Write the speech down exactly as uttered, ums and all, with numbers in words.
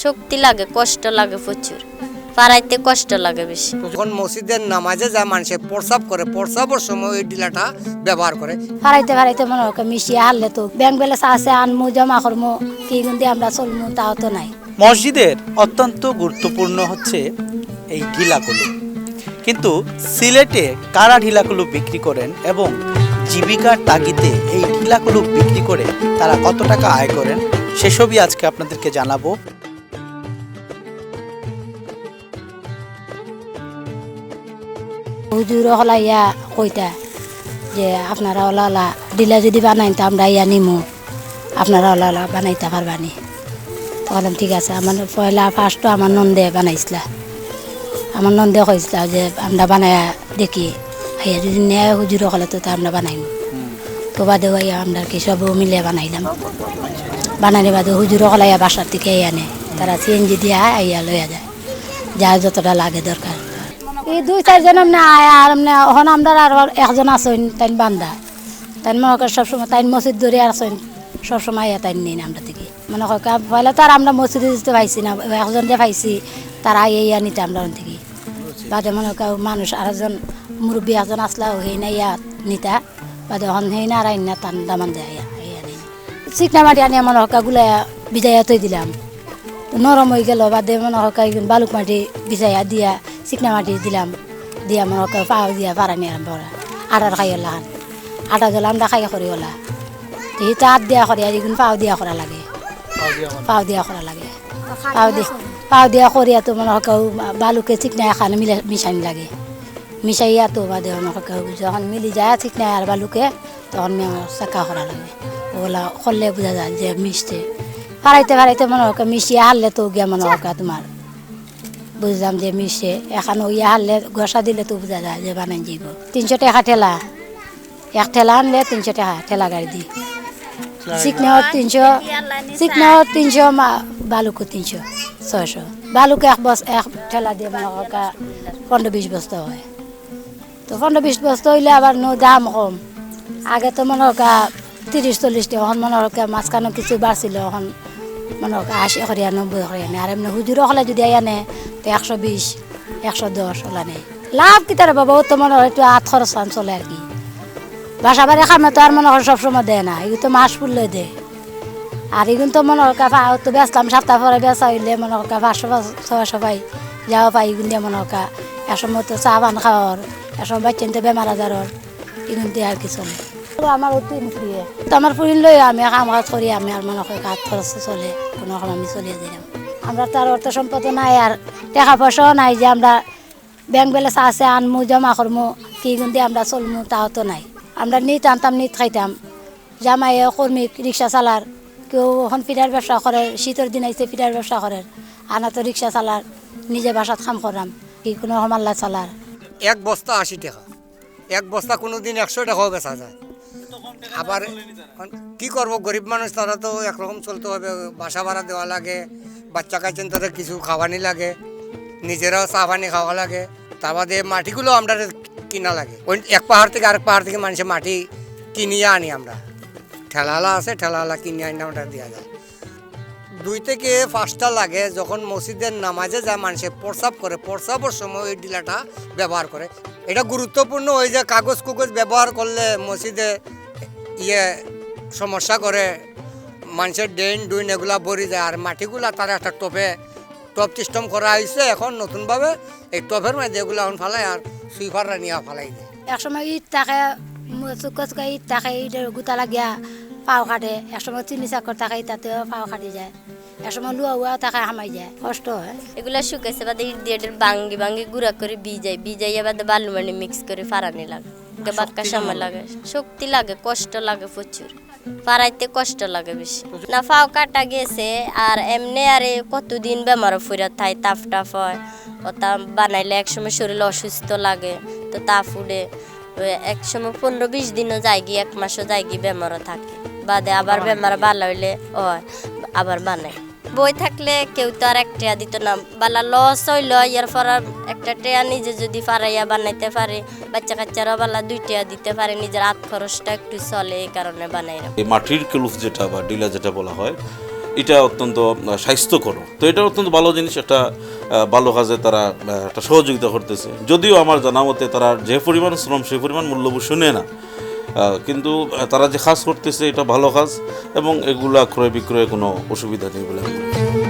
শক্তি লাগে, কষ্ট লাগে প্রচুর, ফারাইতে কষ্ট লাগে বেশি। যখন মসজিদের নামাজে যায়, মানুষে প্রস্রাব করে, প্রস্রাবের সময় ওই ঢিলাটা ব্যবহার করে। ফারাইতে ফারাইতে মনে হয় মিশিয়ে হারলে তো ব্যাংক ব্যালেন্স আছে, আনমু, জমা করমু, কি গুণ দিয়ে আমরা চলমু, তাও তো নাই। মসজিদের অত্যন্ত গুরুত্বপূর্ণ হচ্ছে এই ঢিলাগুলো। কিন্তু সিলেটে কারা ঢিলাগুলো বিক্রি করেন এবং জীবিকার তাগিদে এই ঢিলাগুলো বিক্রি করে তারা কত টাকা আয় করেন, সেসবই আজকে আপনাদেরকে জানাবো। হুজুর হকল আইয়া কইতা যে, "আপনারা ওলা ওলা ঢিলা যদি বানাইন তো আমরা ইয়া নিমু, আপনারা ওলা ওলা বানাইতা পারবানি।" তো বললাম, "ঠিক আছে।" আমার পয়লা ফার্স্ট তো আমার নন্দে বানাইছিলা, আমার নন্দে কইছিলা যে, "আমরা বানাইয়া দেখি, আইয়া যদি নেয় হুজুর হকলে তো তা আমরা বানাইমু।" তো বাদে আইয়া আমরা কি সব মিলে বানাইলাম। বানানি বাদে হুজুর হকল আইয়া বাসার থেকে আইয়া নে, তারা সিএনজি দিয়া আইয়া লইয়া যায়, যা যতটা লাগে দরকার। এই দুই চারজন এমনি আয়, আর এমনি এখন আমরা আর একজন আছইন, তাইন বান্দা, তাইন মনে করে সবসময়, তাইন মসজিদ ধরে আর আছইন, সবসময় আইয়া তাইন নিন আমরা থেকে। মনে হয় কা-, পয়লা তো আর আমরা মসজিদে দিতে পাইছি না, একজন যে পাইছি, তারা আইয়া ইয়া নিতে আমরা ওখান থেকে। বাদে মনে হয় মানুষ আর একজন মুরব্বী একজন আসলা, সেই না ইয়া নিতা, বাদে এখন সেই না আর আইন না, তান দামান দেয় আইয়া, আইয়া নিন। চিকনা মাটি আনিয়া মনে হয় গুলাইয়া ভিজাইয়া থই দিলাম। তো নরম হয়ে গেল, বাদে মনে হয় বালুক মাটি ভিজাইয়া দিয়া চিকনা মাটি দিলাম, দিয়া মনে হয় পাও দিয়া ফারানি আরম্ভ করা। আটার খাই ওলা খান, আটা দিলে আমরা খাই করি ওলা। তো হিতা হাত দিয়া করি, আর এগুন পাও দিয়া করা লাগে, পাও দিয়া করা লাগে। পাও দিয়া, পাও দিয়া করিয়া তো মনে হয় বালুকে চিকনা এখানে মিলে মিশানি লাগে। মিশাইয়া তো বাদে মনে হয় যখন মিলি যায় চিকনা আর বালুকে, তখন মি-, আমার চাকা করা লাগে। ওগুলা করলে বোঝা যায় যে মিশছে। ফারাইতে ফারাইতে মনে হয় মিশিয়ে হারলে তো গিয়া মনে হয় তোমার বুঝলাম যে মিশছে। এখন ওই হারলে ঘষা দিলে তো বোঝা যায় যে বানাই যাইব। তিনশো টাকা ঠেলা, এক ঠেলা আনলে তিনশো টাকা, ঠেলা গাড়ি দি। চিকনাও তিনশো, চিকনাও তিনশো, মা-, বালুকও তিনশো, ছয়শো। বালুক এক বস-, এক ঠেলা দিয়ে মনে হয় পনেরো বিশ বস্তা হয়। তো পনেরো বিশ বস্তা হইলে আবার নো দাম কম। আগে তো মনে হয় তিরিশ চল্লিশ টাকা, এখন মনে হয় মাঝখানে কিছু বাড়ছিল, এখন মনে হয় আশি করিয়া, নব্বই করিয়া নেয়। আর এমনি হুজুর হকলে যদি আইয়া নেয়, তো একশো বিশ, একশো দশ ওলা নেয়। লাভ কিতা রে বাবা, ও তো মনে হয় একটু হাত খরচ খান চলে আর কি। বাসা বাড়ি কামে তো আর মনে হয় সবসময় দেয় না, এগুলো তো মাস পুরলে দেয়। আর এগুলো তো মনে হয় পা-, তো বেচলাম, সপ্তাহ পরে বেচা হইলে মনে হয় পাঁচশো, ছয়শো পাই, যাওয়া পাই, এগুলো দিয়ে মনে হয় এক সময় তো চা পান খাওয়ার, এক সময় বাচ্চাইন্তে বেমার আজার অর, এগুলো দিয়ে আর কি চলে। তো আমার অতি প্রিয়। তো আমার ফুরিন লই আমি কাম কাজ করি, আমি আর মনে হয় হাত খরচ চলে, কোনো রকম আমি চলিয়া যাইলাম। আমরা তো আর অর্থ সম্পদ নাই, আর টাকা পয়সাও নাই যে আমরা ব্যাংক ব্যালেন্স আছে, আনমু, জমা করমু, কি গুণ দিয়ে আমরা চলমু, তাও তো নাই। আমরা নিত আনতাম, নিত খাইতাম। জামাইও কর্মী, রিক্সা চালার, কেউ এখন পিঠার ব্যবসা করে, শীতর দিন আইছে পিঠার ব্যবসা করে, আনা তো রিক্সা চালার, নিজে বাসাত কাম করাম, কি কোনো রকম আল্লাহ চালার। এক বস্তা আশি টাকা, এক বস্তা কোনো দিন একশো টাকাও বেচা যায়। আবার কি করব, গরিব মানুষ, তারা তো একরকম চলতে হবে, বাসা ভাড়া দেওয়া লাগে, বাচ্চা কাচ্চাইন্তরে কিছু খাওয়ানি লাগে, নিজেরাও চা পানি খাওয়া লাগে। তা বাদে মাটিগুলো আমরা কিনা লাগে, ওই এক পাহাড় থেকে আরেক পাহাড় থেকে মানুষে মাটি কিনিয়া আনি আমরা, ঠেলাওয়ালা আছে, ঠেলাওয়ালা কিনে আনি আমরা দিয়া যায়। দুই থেকে পাঁচটা লাগে, যখন মসজিদের নামাজে যায়, মানুষে প্রস্রাব করে, প্রস্রাবের সময় ওই ঢিলাটা ব্যবহার করে। এটা গুরুত্বপূর্ণ, ওই যে কাগজ কুগজ ব্যবহার করলে মসজিদে ইয়ে সমস্যা করে, মানুষের ড্রেন ডুইন এগুলা ভরি যায়, আর মাটিগুলা তারা একটা টবে, টব সিস্টেম করা হয়েছে এখন নতুনভাবে। এই টবের মধ্যে এগুলা এখন ফালাই আর সুইপাররা নিয়ে ফালাই দেয়। এক সময় ইট থাকে, মু-, চুকা চুকা ইট থাকে, ইটের গুতা লাগিয়া পাও কাটে। এক সময় চিনি চাকর থাকে, তাতেও পাও কাটি যায়। এক সময় লুয়া উয়া থাকে, হামাই যায়, কষ্ট হয়। এগুলা শুকাইছে বাদে ইট দিয়ে ইটের ভাঙ্গি ভাঙ্গি গুঁড়া করে ভিজাই, ভিজাইয়া বাদে বালু মাটি মিক্স করে ফারানি লাগে। এটা বাক্কা সময় লাগে, শক্তি লাগে, কষ্ট লাগে প্রচুর। ফারাইতে কষ্ট লাগে বেশি। না, পাও কাটা গেছে, আর এমনে আরে কতদিন বেমারও ফুরা থাই, তাপ টাপ হয়, ওটা বানাইলে একসময় শরীর অসুস্থ লাগে, তো তাপ উঠে, ওই একসময় পনেরো বিশ দিনও যায়গি, এক মাসও যায়গি, বেমারও থাকে, বাদে আবার বেমার ভালো হইলে হয়, আবার বানাই। বই থাকলে কেউ তো আর এক টেয়া দিত না, বালা লস হইল, এরপর আর একটা টেয়া নিজে যদি ফারাইয়া বানাইতে পারে, বাচ্চা কাচ্চারও বালা দুই টেয়া দিতে পারে, নিজের আত খরচটা একটু চলে, এই কারণে বানাইলাম। এই মাটির কেলুস যেটা বা ডিলা যেটা বলা হয়, এটা অত্যন্ত আহ, স্বাস্থ্যকর। তো এটা অত্যন্ত ভালো জিনিস, একটা আহ, ভালো কাজে তারা আহ, একটা সহযোগিতা করতেছে। যদিও আমার জানা মতে তারা যে পরিমাণ শ্রম, সেই পরিমাণ মূল্যবোধ শুনে না, আহ, কিন্তু আহ, তারা যে কাজ করতেছে, এটা ভালো কাজ, এবং এগুলা ক্রয় বিক্রয়ে কোনো অসুবিধা নেই বলে আমি মনে করি।